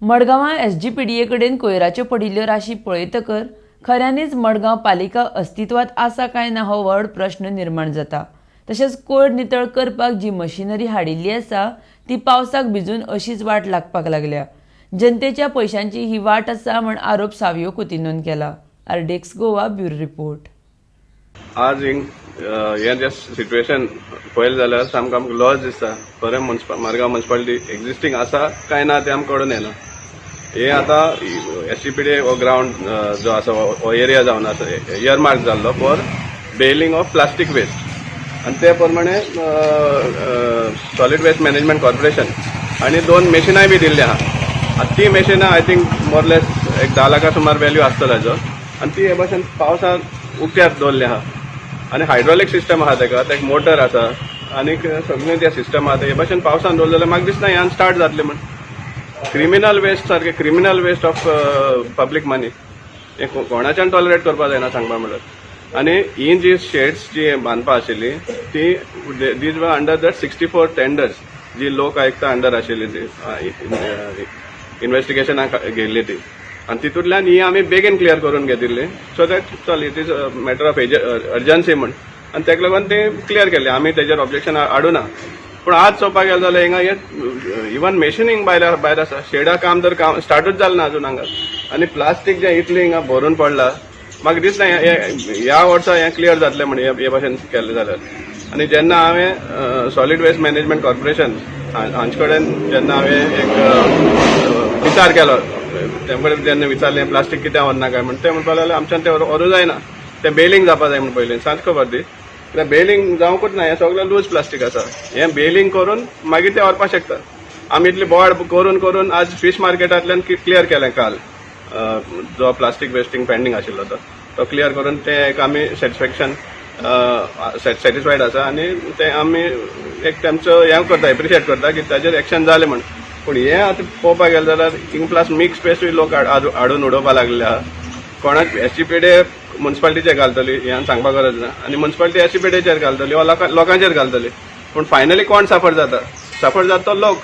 मडगांवां एसजीपीडीए कडेन कोयराच्यो पडिल्ल्यो राशी पळयतकर खऱ्यांनीच मडगांव पालिका अस्तित्वात आसा काय ना हो व्हड प्रश्न निर्माण जाता. तशेंच कोयर नितळ करपाक जी मशिनरी हाडिल्ली आसा ती पावसाक भिजून अशीच वाट लागपाक लागल्या. जनतेच्या पयशांची ही वाट आसा म्हण आरोप सावियो कुतिन्होन केला. RDX Goa, bureau report. आज हिंग हें जें सिट्युएशन पळयलें जाल्यार सामकें आमकां लॉस दिसता. खरें मारगांव मुन्सिपालिटी एक्झिस्टींग आसा काय ना तें आमकां कळून येना. हे आतां एसजीपीडीए हो ग्रावंड जो आसा, हो एरिया जावन आसा इयर मार्क जाल्लो for baling of plastic waste आनी ते प्रमाणे सॉलिड वेस्ट मॅनेजमेंट कॉर्पोरेशन आनी दोन मेशिनाय बी दिल्ली आहा. आतां ती मेशिनां I think मोरलेस एक 10 लाखा सुमार व्हॅल्यू आसतलो हेजो आनी ती हे भाशेन पावसान उक्त्यार दवरली आहा आनी हायड्रोलीक सिस्टम आहा तेका, तेका मोटर आसा आनीक सगळें तें सिस्टम आहा. ते हे भाशेन पावसान दवरलें जाल्यार म्हाका दिसना ह्यान स्टार्ट जातलें म्हण. क्रिमिनल वेस्ट सारकें, criminal waste of public money, हें कोणाच्यान टॉलरेट करपा जायना सांगपा म्हणल्यार. आनी ही जी शेड्स जी बांदपा आशिल्ली ती these were under the 64 tenders जी लोक आयुक्ता अंडर आशिल्ली, ती इन्व्हेस्टिगेशनाक गेल्ली ती आनी तितूंतल्यान ही आमी बेगीन क्लियर करून घेतिल्ली, सो that चल, it is a matter of urgency म्हण आनी तेका लागून ते क्लियर केले. आमी तेजेर ऑब्जेक्शन हाडुना. पूण आज चोवपाक गेले जाल्यार हिंगा हे इवन मेशिनींग भायर भायर आसा, शेडा काम तर काम स्टार्टूच जालें ना अजून हांगा आनी प्लास्टीक जें इतलें हिंगा भरून पडला, म्हाका दिसना ह्या वर्सा हें क्लियर जातलें म्हण हे भाशेन केल्लें जाल्यार. आनी जेन्ना हांवें सॉलिड वेस्ट मॅनेजमेंट कॉर्पोरेशन हांचे कडेन जेन्ना हांवें एक विचार केलो, तेम कडेन जेन्ना विचारलें प्लास्टीक कित्याक व्हरना काय म्हण, ते म्हणपाक लागले आमच्यान तें व्हरूं जायना, तें बेलिंग जावपा जाय म्हण पयलीं. सांज खबर दी, कित्याक बेलिंग जावंकूच ना. हें सगळें लूज प्लास्टीक आसा. हें बेलिंग करून मागीर ते व्हरपाक शकता. आमी इतली बोवाळ करून करून आज फीश मार्केटांतल्यान क्लियर केलें काल. जो प्लास्टीक वेस्टींग पेंडींग आशिल्लो तो तो क्लियर करून तें एक आमी सॅटिस्फॅक्शन सॅटिस्फायड आसा आनी तें आमी एक तेमचो हें करता, एप्रिशिएट करता की ताजेर एक्शन जालें म्हण. पूण हें आतां पळोवपाक गेलें जाल्यार हिंग प्लस मिक्स वेस्टूय लोक हाडून उडोवपाक लागले आहा. कोणाक एसजीपीडीए मुन्सिपालिटीचेर घालतली हें सांगपाक गरज ना आनी मुन्सिपालिटी एसजीपीडीएचेर घालतली वा लोकांचेर घालतली, पूण फायनली कोण सफर जाता? सफर जाता तो लोक.